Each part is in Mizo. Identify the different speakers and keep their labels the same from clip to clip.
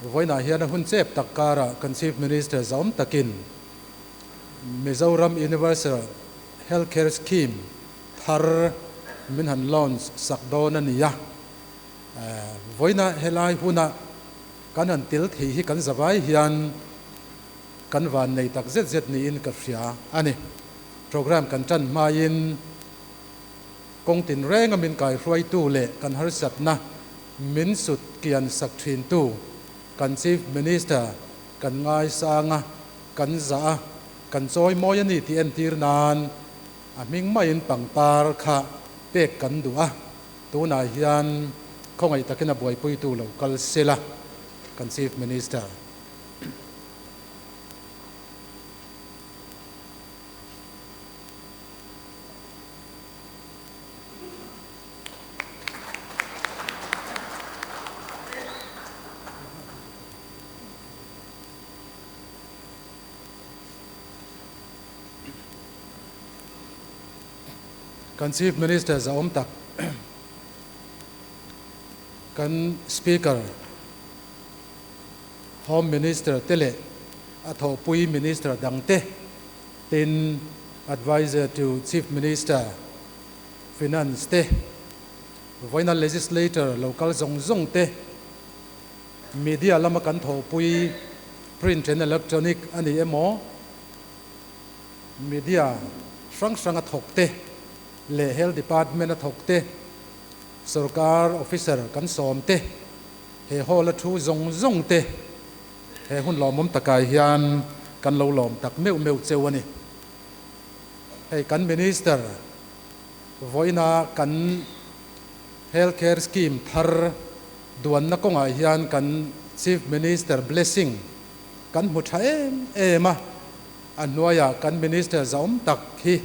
Speaker 1: Vawiinah hian a hun chep tak karah kan Chief Minister zahawm takin Mizoram Universal Healthcare Scheme thar min han launch sak dawn a ni a. Vawiina helai huna kan han tel thei hi kan zavai hian kan vannei tak zet zet niin ka hria a ni. Programme kan tan hmain kawng tinrenga min kaihruaitu leh kan harsatna min sut kian sak thintu kan Chief Minister kan ngaisang a, kan zah a, kan chawi mawi a ni tih entir nan a hming maiin pangpar kha pek kan duh a, tunah hian khawngaih takin a buaipuitu lo kal sela kan Chief Minister. Kan Chief Minister zahawm tak, kan Speaker, Home Minister te leh a thawhpui Minister dangte tin Adviser to Chief Minister, Finance te, vawiina Legislator lo kal zawng zawng te, Media lama kan thawhpui print and electronic a ni emaw, Media hrang hranga thawk te leh Health Department a thawk te, Sorkar officer kan sawm te, he hall a thu zawng zawng te he hun lawmawm takah hian kan lo lawm tak meuh meuh cheu a ni. Hei kan Minister vawiina kan Health Care Scheme thar duanna kawngah hian kan Chief Minister blessing kan hmu tha em em a, a hnuaiah kan Minister zahawm tak hi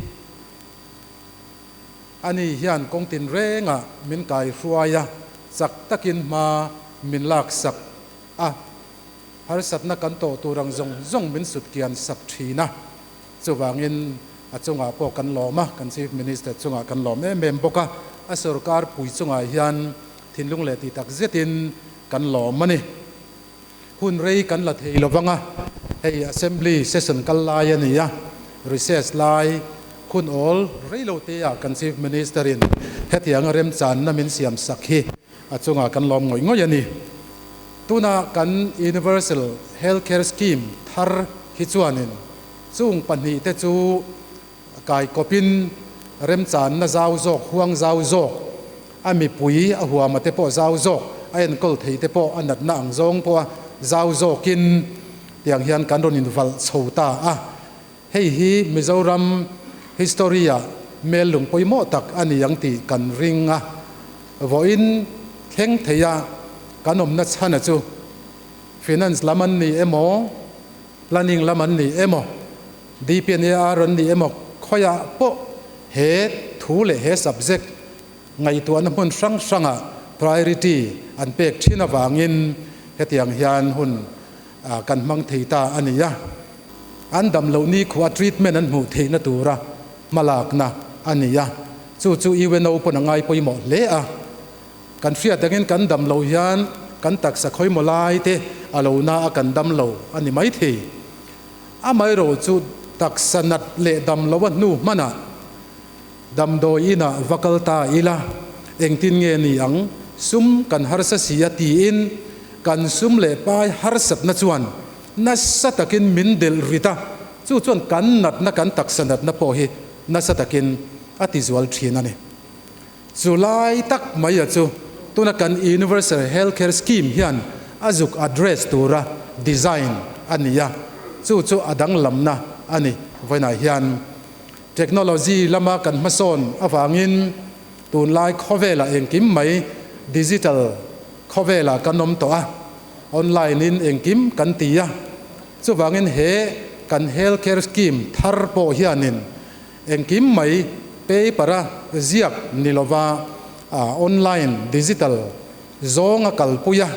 Speaker 1: ani hian kawng tinrengah min kaihruai a, chak takin hma min laksak a, harsatna kan tawh tur ang zawng zawng min sutkian sak thin a, chuvangin a chungah pawh kan lawm a, kan Chief Minister chungah kan lawm em em bawk a, a sorkar pui chungah hian thinlung leh tih tak zetin kan lawm a ni. Hun rei kan la thei lovang a, hei Assembly session kal lai a ni a, recess lai hun awl rei lo te ah kan Chief Minister in hetianga remchanna min siam sak hi a chungah kan lawm ngawih ngawih a ni. Tuna kan Universal Health Care Scheme thar hi chuanin chung pahnihte chu kaikawpin remchanna zau zawk, huang zau zawk, a mipui a huama te pawh zau zawk, a enkawl thei te pawh a natna ang zawng pawha zau zawkin tiang hian kan rawn invalh chho ta a. Hei hi Mizoram history-ah mel lung pawimawh tak a ni ang tih kan ring a. Vawiin thleng theia kan awmna chhana chu Finance lam an ni emaw, Planning lam an ni emaw, DPNAR an ni emaw khawiah pawh he thu leh he subject ngaihtuahna hmun hrang hrangah priority an pek thin avangin hetiang hian hun kan hmang thei ta a ni a, an dam loh ni khuah treatment an hmuh theihna tura hmalakna a ni a, chu chu UNO pawn a ngai pawimawh hle a, kan hriat angin kan dam loh hian kan taksa khawimaw lai te a lo na a kan dam lo a ni maithei. Amaherawh chu taksa nat leh dam loh a hnu hmanah damdawi inah va kal ta ila, engtin nge ni ang, sum kan harsa si a tiin kan sum leh pai harsatna chuan nasa takin min delh rit a, chu chuan kan natna kan taksa natna pawh hi nasa takin a ti zual thin a ni. Chu lai tak mai a chu tuna kan Universal Health Care Scheme hian a zuk address tura design a ni a, chu chu a danglamna a ni. Vawiinah hian Technology lama kan hmasawn avangin tunlai khawvelah engkim mai digital khawvelah kan awm tawh a, online in engkim kan ti a, chuvangin he kan health care scheme thar pawh hianin engkim mai paper a ziak ni lova online digital zawnga kalpui a,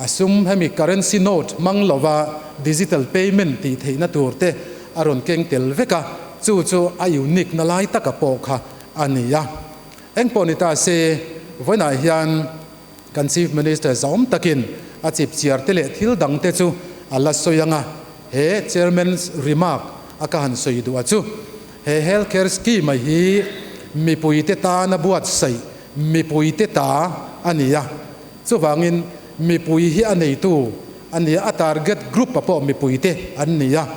Speaker 1: a sum hemi currency note hmang lova digital payment tih theihna tur te a rawn keng tel vek a, chu chu a unique na lai taka pawh kha a ni a. Engpawh ni ta se, vawiinah hian kan Chief Minister zahawm takin A chipchiar te leh thil dang te chu a la sawi ang a, he Chairman's remark a ka han sawi duh a chu he Health Care Scheme a hi mipuite tana buatsaih mipuite ta a ni a, chuvangin mipui hi a neitu a ni a, a target group a pawh mipuite an ni a,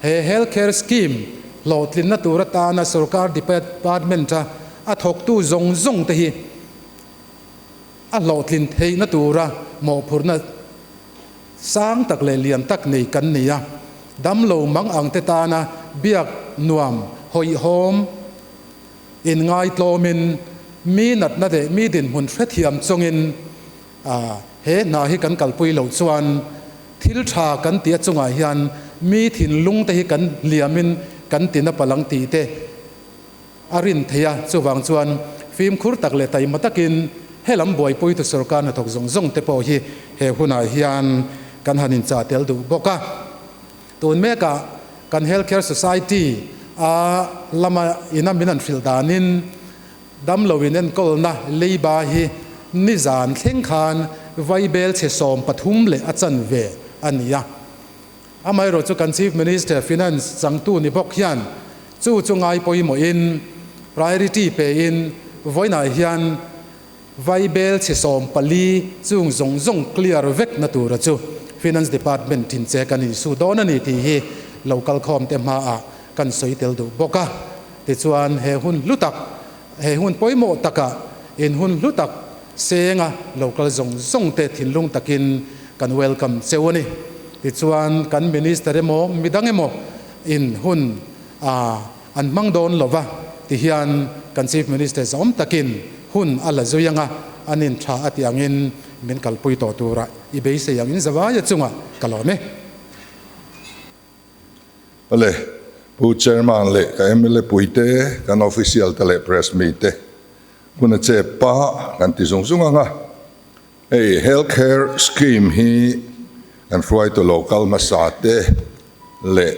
Speaker 1: he Health Care Scheme hlawhtlinna tur atana sorkar department a a thawktu zawng zawng te hi A hlawhtlin theihna tura mawhphurhna sang tak leh lian tak nei kan ni a, damlo mang ang te tana biak nuam hawihhawm inngaitlawmin mi natna leh mi dinhmun hrethiam chungin he hna hi kan kalpui loh chuan thil tha kan tih a chungah hian mi thinlung te hi kan hliamin kan tina palang tih te A rin thei a, chuvang chuan fimkhur tak leh taima takin helam buaipuitu sorkar hnathawk zawng zawng te pawh hi he hunah hian kan han inchah tel duh bawk a. Tun mekah kan Health Care Society a lama ina min han hrilh danin damlo inenkawlna leiba hi nizan thleng khan vaibel chhe 13 leh a chanve a ni a. Amaherawh chu kan Chief Minister Finance changtu ni bawk hian chu chu ngai pawimawhin priority pein vawiinah hian vaibel chhe 14 chung zawng zawng clear vek na tura chu Finance Department thin che kan insu dawn a ni tih hi lo kalkhawm te hmaah kan sawi tel duh bawk a. Tichuan he hun hlu tak, he hun pawimawh takah in hun hlu tak senga lo kal zawng zawng te thinlung takin kan welcome cheu a ni. Tichuan kan Minister emaw midang emaw in hun a an hmang dawn lova tihian kan Chief Minister zawm takin hun a la zui anga an in tha a tih angin min kalpui tawh tura i beisei angin Zavaia chungah ka lawm e.
Speaker 2: Awle, Pu Chairman leh ka mla puite, kan official te leh press mite hun a chep pah kan ti zung zung ang a. Hei Health Care Scheme hi kan hruaitu local hmasa te leh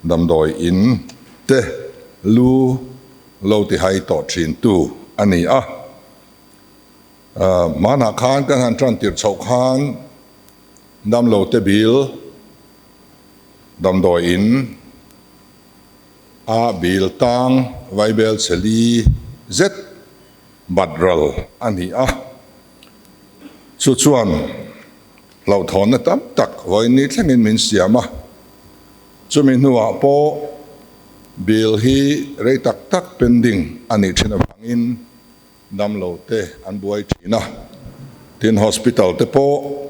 Speaker 2: damdawi in te lu lo ti hai tawh thin tu a ni a. Hmanah khan kan han tan tirh chhoh khan damlo te bill Damdawi in a bil tang vaibel cheli zet bat ral a ni a, chu chuan hlauhthawnna tam tak vawiin thlengin min siam a, chumi hnuah pawh bill hi rei tak tak pending a nih thin avangin Damlo te an buai thin a, tin hospital te pawh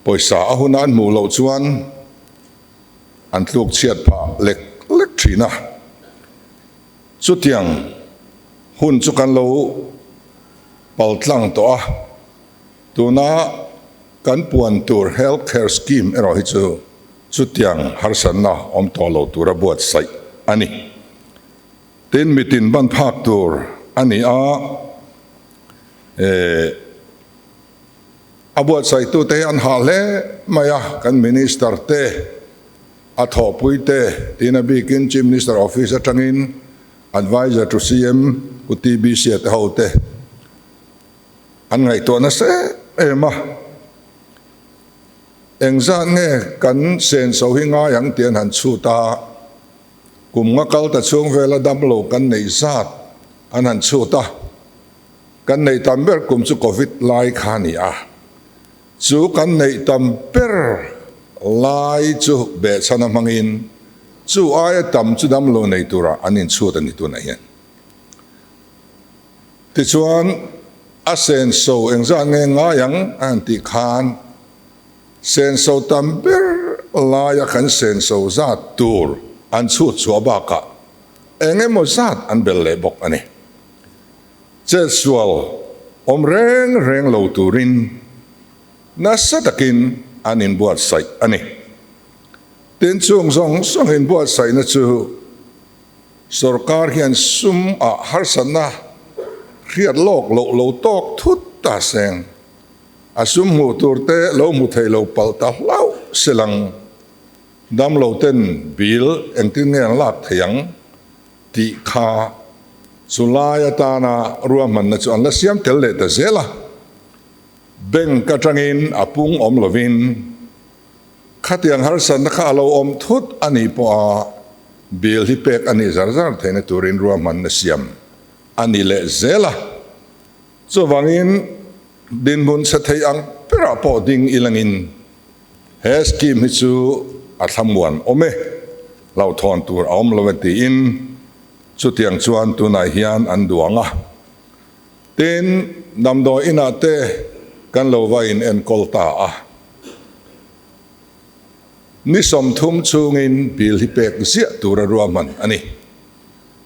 Speaker 2: pawisa a huna an hmuh loh chuan an tluk chhiat phah lek lek thin a. Chutiang hun chu kan lo pal tlang tawh a, tuna kan puan tur Health Care Scheme erawh hi chu chutiang harsatna awm tawh lo tura buatsaih a ni. Tin, mitin ban phak tur a ni a, eh, a buatsaihtute hi an hah hle mai a, kan Minister te, a thawhpui te, tin a bikin Chief Minister Office atangin Adviser to CM Pu TBC a te ho te an ngaihtuah nasa em em a. Engzat nge kan senso hi ngai ang tih an han chhut a. Kum nga kal ta chhung vela damlo kan neih zat an han chhut a, kan neih tam ber kum chu Covid lai kha a ni a, chu kan neih tam ber lai chu behchhan a hmangin chu aia tam chu damlo nei tura an inchhut a ni tunah hian. Tichuan a senso engzat nge ngai ang a han tih khan, Senso tam ber laia kan senso zat tur an chhut chhuah bakah eng emaw zat an bel leh bawk a ni. Chetsual awm reng reng lo turin nasa takin an inbuatsaih a ni. Tin, chung zawng zawng inbuatsaihna chu sorkar hian sum ah harsatna hriat lawk loh lo tawk thut ta seng. A sum hmuh tur te lo hmu thei lo palh ta hlauh se lang. Damlo ten bill engtin nge an lak thei ang tih kha chu lai atana ruahmanna chu an la siam tel leh ta zel a. Bank atangin a pung awm lovin khatiang harsatna kha a lo awm thut a nih pawha bill hi pek a nih zar zar theihna turin ruahmanna siam a ni leh zel a. Chuvangin dinhmun chhe thei ang berah pawh ding ilangin he scheme hi chu a thlamuan awm e, hlauhthawn tur a awm lo e tiin chutiang chuan tunah hian an duang a. Tin, damdawi inah te kan lo va in enkawl ta a. Ni 30 chhungin bill hi pek ziah tura ruahman a ni.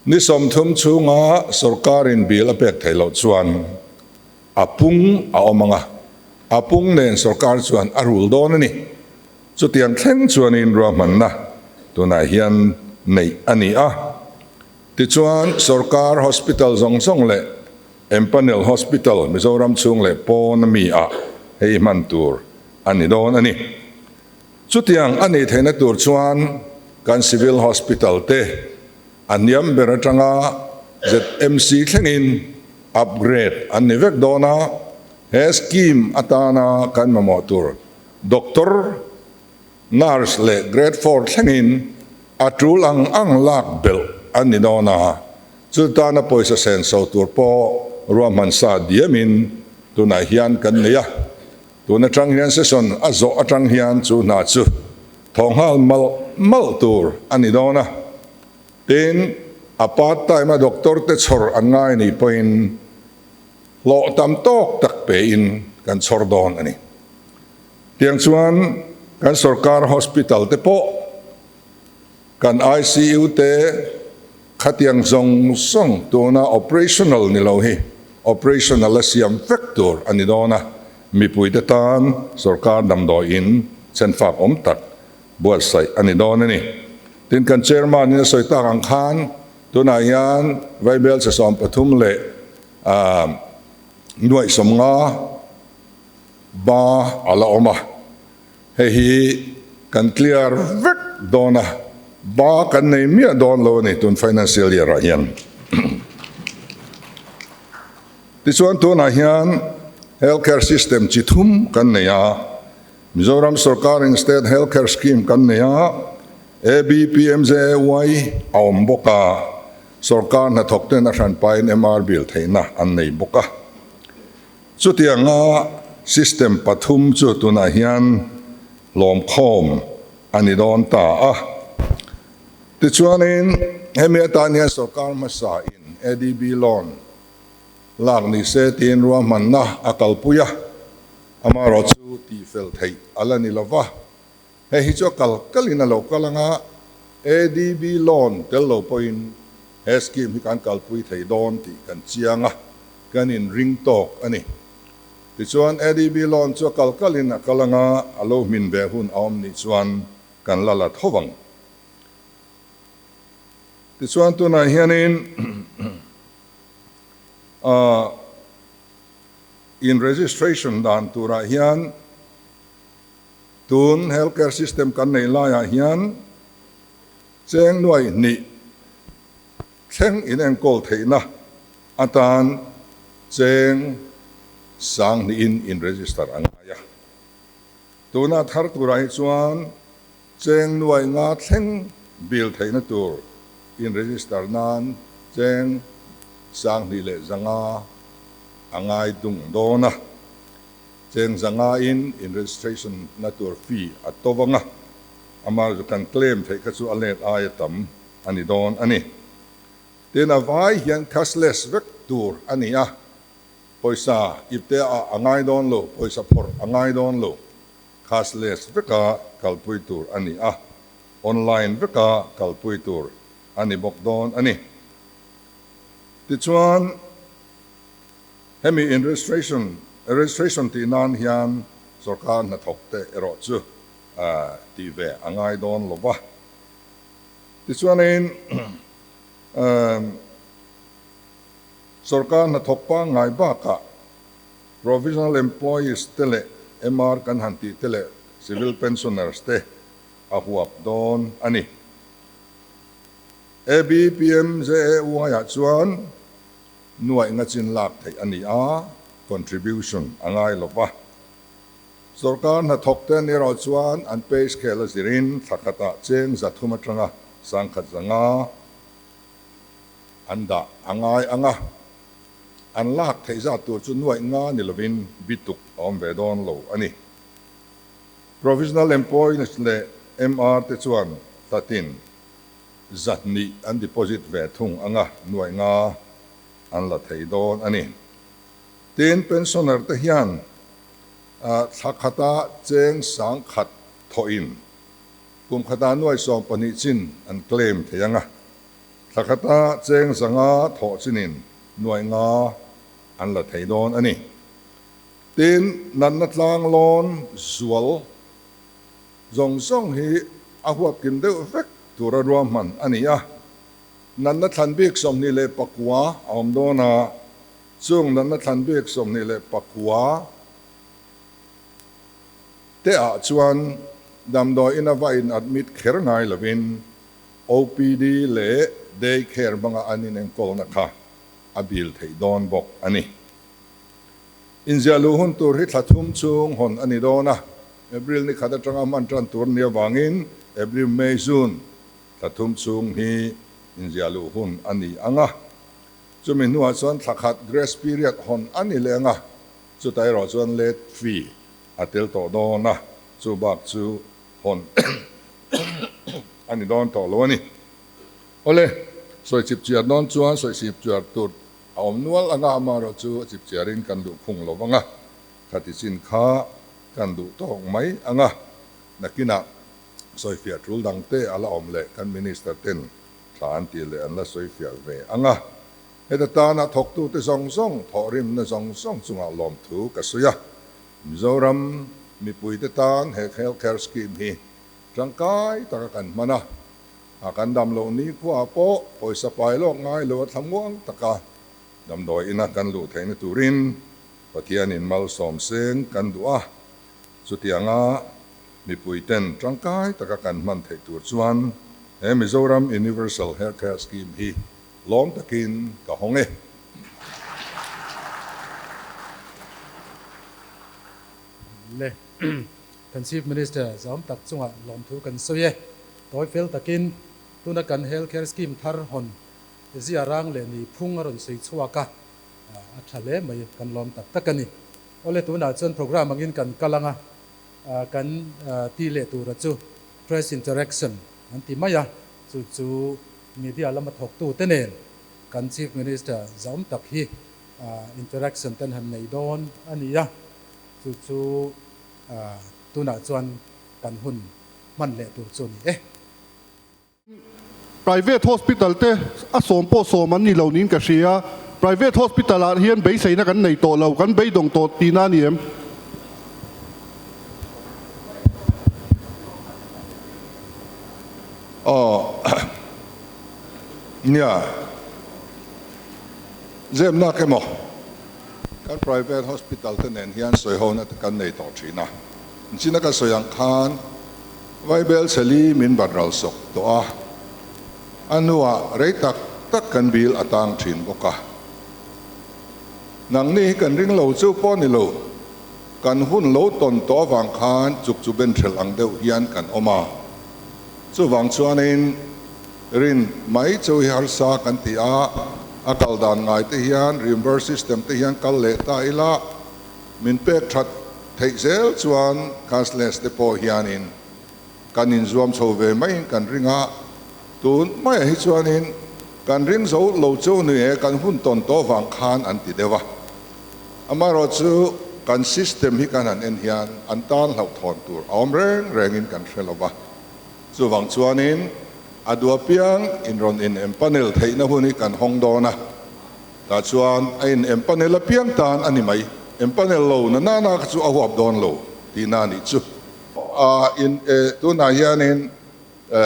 Speaker 2: Ni 30 chhunga sorkarin bill a pek theih loh chuan a pung a awm ang a, a pung nen sorkar chuan a rul dawn a ni. Chutiang thleng chuanin ruahmanna tunah hian neih a ni a. Tichuan, sorkar hospital zawng zawng leh Empanel Hospital Mizoram chhung leh pawn ami ah hei hman tur a ni dawn a ni. Chutiang a nih theihna tur chuan kan Civil Hospital te a hniam ber atanga ZMC thlengin upgrade an ni vek dawn a, he scheme atana kan mamawh tur Doctor, Nurse leh Grade Four thlengin a tul ang ang lak belh an ni dawn a, chu tana pawisa senso tur pawh ruahman sa diamin tunah hian kan nei a. Tun atang hian session a zawh atang hian chu hna chu thawh nghal malh malh tur a ni dawn a. Tin, a part time a doctor te chhawr an ngai nih pawhin hlawh tam tawk tak pein kan chhawr dawn a ni. Tiang chuan kan sorkar hospital te pawh kan ICU te khatiang zawng zawng tuna operational ni lo hi operational a siam vek tur a ni dawn a, mipuite tan sorkar damdawiin chenfak awm tak buatsaih a ni dawn a ni. Tin, kan chairman in a sawi tak ang khan tunah hian vaibelchhe 13 leh nuaih 50 Ba a la awm a, hei hi kan clear vek dawn a, ba kan nei miah dawn lo a ni tun financial year ah hian. Tichuan tunah hian health care system chi thum kan nei a, Mizoram sorkarin state health care scheme kan nei a, ABPMJAY a awm bawk a, sorkar hnathawk ten a hranpain MR bill theihna an nei bawk a. Chutianga system pathum chu tunah hian hlawmkhawm a ni dawn ta a. Tichuanin hemi atan hian sorkar hmasa in ADB loan lak ni se tiin ruahmanna a kalpui a, amaherawh chu tihfel theih a la ni lova. Hei hi chu a kal kalin a lo kal anga ADB loan tel lo pawhin he scheme hi kan kalpui thei dawn tih kan chiang a. Kan inring tawk a ni. Tichuan ADB loan chu a kal kalin a kal anga a lo hmin ve hun a awm nih chuan kan la la tho vang. Tichuan tunah hianin in registration dan turah hian tun healthcare system kan nei laiah hian cheng nuai hnih Thleng inenkawl theihna atan cheng 2000in in register a ngai a. Tuna thar turah hi chuan cheng 500 thleng bill theihna tur in register nan cheng 2100 a ngai dung dawn a. Cheng 500 in in registration na tur fee a to vang a, amah chu kan claim theih kha chu a let aia tam a ni dawn a ni. Tin, a vai hian cashless vek tur a ni a, pawisa ipte ah a ngai dawn lo, pawisa phawrh a ngai dawn lo, cashless veka kalpui tur a ni a, online veka kalpui tur a ni bawk dawn a ni. Tichuan, hemi in registration, registration tih nan hian sorkar hnathawk te erawh chu tih ve a ngai dawn lo va. Tichuanin sorkar hnathawk pangngai bakah provisional employees te leh MR kan han tih te leh civil pensioners te a huap dawn a ni. ABPMJAY ah chuan nuaih nga chin lak theih a ni a, contribution a ngai lo va. Sorkar hnathawk te erawh chuan an pay scale a zirin thla khatah cheng 300 atanga 1150 an dah a ngai ang a, an lak theih zat tur chu nuaih nga ni lovin bituk a awm ve dawn lo a ni. Provisional employees leh MR te chuan thla tin 200 an deposit ve thung ang a, nuaih nga an la thei dawn a ni. Tin, pensioner te hian thla khata cheng 1000 thawhin kum khata nuai 12 chin an claim thei ang a, thla khata cheng 500 thawh chinin nuai nga an la thei dawn a ni. Tin, natna tlang lawn zual zawng zawng hi a huap kim deuh vek tura ruahman a ni a, natna thlan bik 29 a awm dawn a, chung natna thlan bik 29 te ah chuan damdawi ina va in admit kher ngai lovin OPD leh day care hmanga an inenkawlna kha a bil theih dawn bawk a ni. Inziah luh hun tur hi thla thum chhung hawn a ni dawn a, April ni khat atanga hman tan tur nia vangin April, May, June thla thum chhung hi inziah luh hun a ni ang a. Chumi hnuah chuan thla khat grace period hawn a ni leh ang a, chutah erawh chuan late fee a tel tawh dawn a, chu bak chu hawn a ni dawn tawh lo a ni. Awle, sawi chip chiar dawn chuan sawi chip chiar tur a awm nual ang a, amaherawh chu a chip chiarin kan duh khung lo vang a, khati chin kha kan duh tawk mai ang a, nakinah sawifiah tul dang te a la awm leh kan Minister ten thla an tih leh an la sawifiah ve ang a, heta tana thawktute zawng zawng thawhrimna zawng zawng chungah lawmthu ka sawi a, Mizoram mipuite tan he Health Care Scheme hi tangkai taka kan hman a, a kan dam loh nikhua pawh pawisa pai lawk ngai lo a thlamuang taka damdawi ina kan luh theihna turin Pathianin malsawm seng kan duh a, chutianga mipuiten tangkai taka kan hman theih tur chuan he Mizoram Universal Health Care Scheme hi lawm takin ka hawng e.
Speaker 1: Le kan Chief Minister zam tak chungah lawmthu kan sawi e. Tawi fel takin tuna kan Health Care Scheme thar hawn zia rang leh ni phung a rawn sawi chhuak a, a tha hle mai kan lawm tak tak a ni. Awle tunah chuan program angin kan kal ang a, kan ti leh tura chu press interaction an ti mai a, chu chu media lama thawktute nen kan Chief Minister zam tak hi interaction ten han nei dawn a ni a, chu chu tunah chuan kan hun hman leh tur chu a ni e.
Speaker 3: Private hospital te a sawm pawh sawm an ni lo niin ka hria. Private hospital ah hian beiseina kan nei tawh lo, kan beidawng tawh tihna a ni em?
Speaker 2: Aw nia, zepnak emaw kan private hospital te nen hian sawihona te kan nei tawh thin a. China ka sawi ang khan Vaibel chheli min bat ral sawk tawh a, a hnuah rei tak tak kan bil a tang thin bawk a. Nangni hi kan ring lo chu pawh ni lo, kan hun lo tawn tawh avang khan chuk chu ben hrelh ang deuh hian kan awm a. Chuvang chuanin rin mai chu hi harsa kan ti a, a kal dan ngai te hian reimburse system te hian kal leh ta ila, Min pek that theih zel chuan cashless te pawh hianin kan inzuam chho ve maiin kan ring a, tun maiah hi chuanin kan ring zo lo chu ni e, kan hun tawn tawh vang khan an ti deuh a. Amaherawh chu kan system hi kan han en hian an tan hlauhthawn tur a awm reng rengin kan hre lo va, chuvang chuanin a duh apiang inrawn in empanel theihna hun hi kan hawng dawn a. Tah chuan a in empanel apiang tan a ni mai. Empanel lo na nana kha chu a huap dawn lo tihna a nih chu. A in e tunah hianin e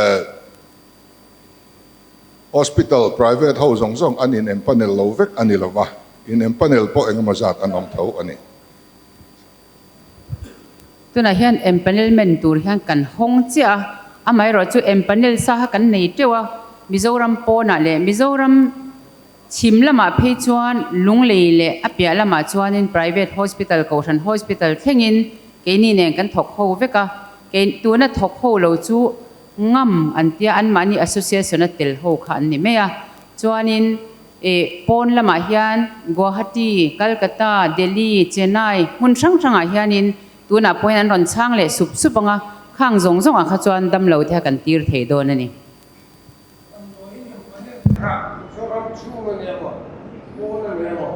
Speaker 2: hospital private ho zawng zawng an in empanel lo vek a ni lo va, in empanel pawh engemaw zat an awm tho a ni.
Speaker 4: Tunah hian empanelment tur hian kan hawng chiah a, amaherawhchu empanel sa kha kan nei teuh a, Mizoram pawnah leh Mizoram chhim lamah phei chuan Lunglei leh a piah lamah chuanin private hospital, Kohhran hospital thlengin. Keini nen kan thawk ho vek a, kei tuna thawk ho lo chu ngam an tia anmahni association a tel ho kha an ni mai a. Chuanin ih pawn lamah hian Guwahati, Calcutta, Delhi, Chennai hmun hrang hrangah hianin tunah pawhin an rawn chhang leh sup sup ang a, khang zawng zawngah kha chuan damlo te kha kan tir thei dawn a ni.
Speaker 5: Damdawiin an panel kha Mizoram chhung a ni emaw, pawn a ni emaw,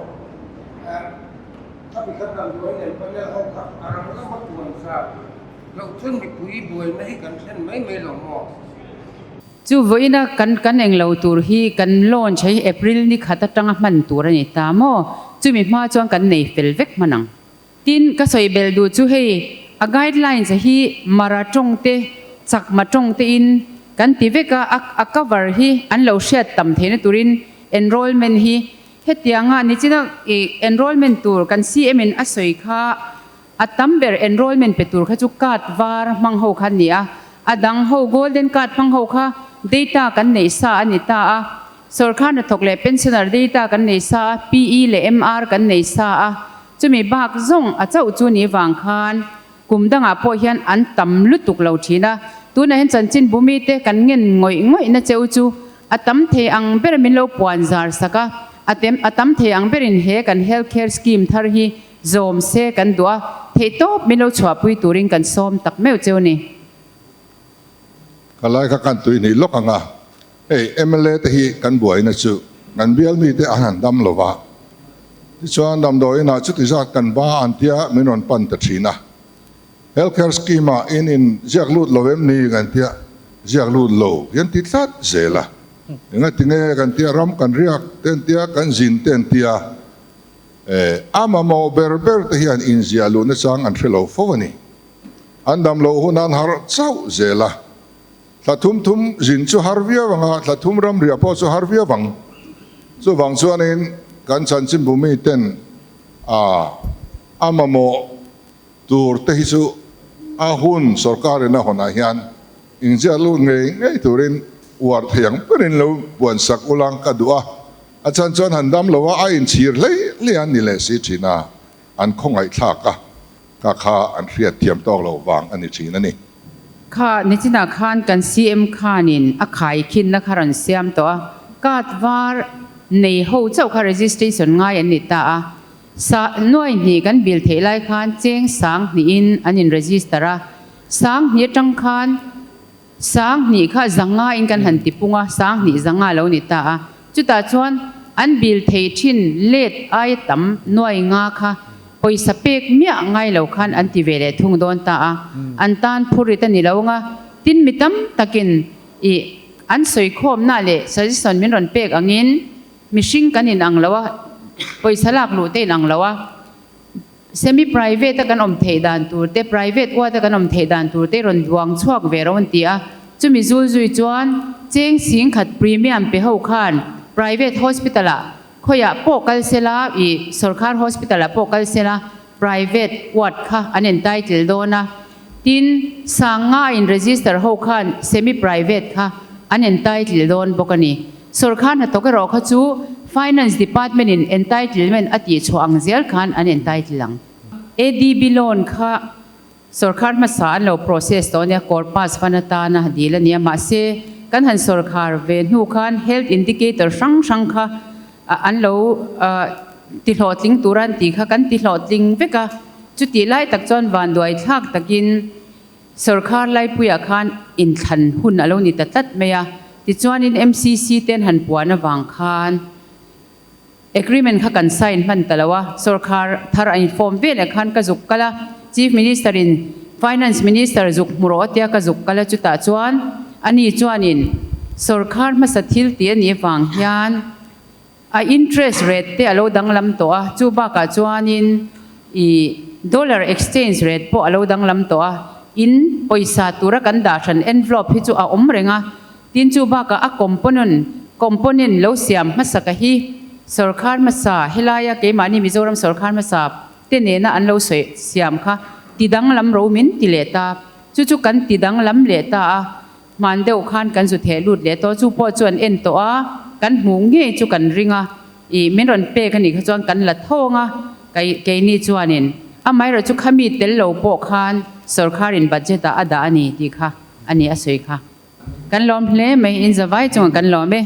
Speaker 5: khami kha damdawiin an panel ho kha a rang lama tuan zar loh chuan mipui buaina hi kan thlen mai mai lo maw?
Speaker 4: Chu vawiina kan kan englo tur hi kan launch hei April ni khat atanga hman tur a ni ta maw? Chumi hma chuan kan nei fel vek hman ang. Tin, ka sawi belh duh chu hei, a guidelines a hi Mara tawng te, Chakma tawng te in kan ti vek a, a cover hi an lo hriat tam theihna turin enrollment hi hetianga nichina i enrollment tur kan CM in a sawi kha a tam ber enrollment pe tur kha chu card var hmang ho kha an ni a, a dang ho golden card hmang ho kha data kan neih sa a ni ta a, Sorkar hnathawk leh pensioner data kan nei sa a, PE leh MR kan nei sa a, chumi bak zawng a chauh chu ni vang khan kum dangah pawh hian an tam lutuk lo thin a. Tunah hian chanchin bumi te kan ngen ngawih ngawih na cheu chu a tam thei ang ber min lo puan zar sak a, a tem a tam thei ang berin he kan health care scheme thar hi zawm se kan duh a, theihtawp min lo chhuahpui turin kan sawm tak meuh cheu ni.
Speaker 2: Ka lai kha kan tui hnih lawk ang a, hei mla te hi kan buaina chu kan bial mite an han dam lo va, tichuan damdawiin ah chuti zat kan ba an tia min rawn pan ta thin a, health care scheme ah in in ziak lut lo em ni kan tia ziak lut lo hian ti tlat zel a, engati nge kan tia ram kan riak te an tia kan zin te an tia, a mamawh ber ber te hian inziah luhna chang an hre lo fo a ni. An dam loh hun an harh chauh zel a, thla thum thum zin chu har viau ang a, thla thum ramriah pawh chu har viau ang. Chuvang chuanin kan chanchinbu miten a a mamawh tur te hi chu a hun sorkarin a hawnah hian inziah lut ngei ngei turin uar thei ang berin lo buansak ulang ka duh a, a chhan chuan han dam lo a, a inchhir hlei hlei an ni leh si thin a, an khawngaihthlak a. Ka kha an hriat thiam tawk loh vang a ni thin a ni.
Speaker 4: Kha nichinah khan kan CM khanin a khaikhinna kha rawn siam tawh a, card var nei ho chauh kha registration ngai an ni ta a, sa nuai hnih kan bil theih lai khan cheng sang hnihin an in register a, sang hnih atang khan sang hnih kha zanga in kan han ti pung a, sang hnih zanga lo ni ta a, Chutah chuan an bil thei thin let aia tam nuai nga kha pawisa pek miah ngai lo khan an ti ve leh thung dawn ta a, an tan phurrit a ni lo anga tin mi tam takin i an sawikhawmna leh suggestion min rawn pek angin mihring kan inang lo a, pawisa lak luh te inang lo a, semi private a kan awm theih dan tur te, private ward a kan awm theih dan tur te rawn duang chhuak ve ro an ti a, chumi zul zui chuan cheng sing khat premium pe ho khan private hospital ah khawiah pawh kal sela ih sorkar hospital ah pawh kal sela private ward kha an entitle dawn a, tin sanga in register ho khan semi private kha an entitle dawn bawk a ni. Sorkar hnathawk erawh kha chu Finance Department in entitlement a tih chhuah ang zel khan an entitle ang. ADB loan kha sorkar hmasa an lo process tawh ania, corpus fund atana dil a nia. Mahse, kan han sorkar ve hnu khan health indicator hrang hrang kha an lo tihlawhtling tur an tih kha kan tihlawhtling vek a. Chutih lai tak chuan vanduai thlak takin Sorkar laipuiah khan inthlan hun a lo ni ta tlat mai a, tichuanin MCC ten han puan avang khan agreement kha kan sign hman ta lo a, sorkar thar a inform veleh khan ka zuk kal a, Chief Minister in Finance Minister zuk hmu rawh tia ka zuk kal a, chutah chuan ani chuanin sorkar hmasa thil tih a nih avang hian A interest rate te a lo danglam tawh a, chu bakah chuanin ih dollar exchange rate pawh a lo danglam tawh a, in pawisa tura kan dah hran envelope hi chu a awm reng a, tin chu bakah a component component lo siam hmasaka hi sorkar hmasa helaia keimahni Mizoram sorkar hmasa te nena an lo sawi siam kha ti danglam ro min ti leh ta, chu chu kan ti danglam leh ta a. Hman deuh khan kan zu theh lut leh tawh, chu pawh chu an en tawh a, kan hmuh ngei chu kan ring a, ih min rawn pek a nih kha chuan kan la thawng a, kei keini chuanin Amaherawhchu khami tel lo pawh khan sawrkharin budget ah a dah a ni tih kha a ni a sawi kha. Kan lawm hle mai, in zavai chungah kan lawm e.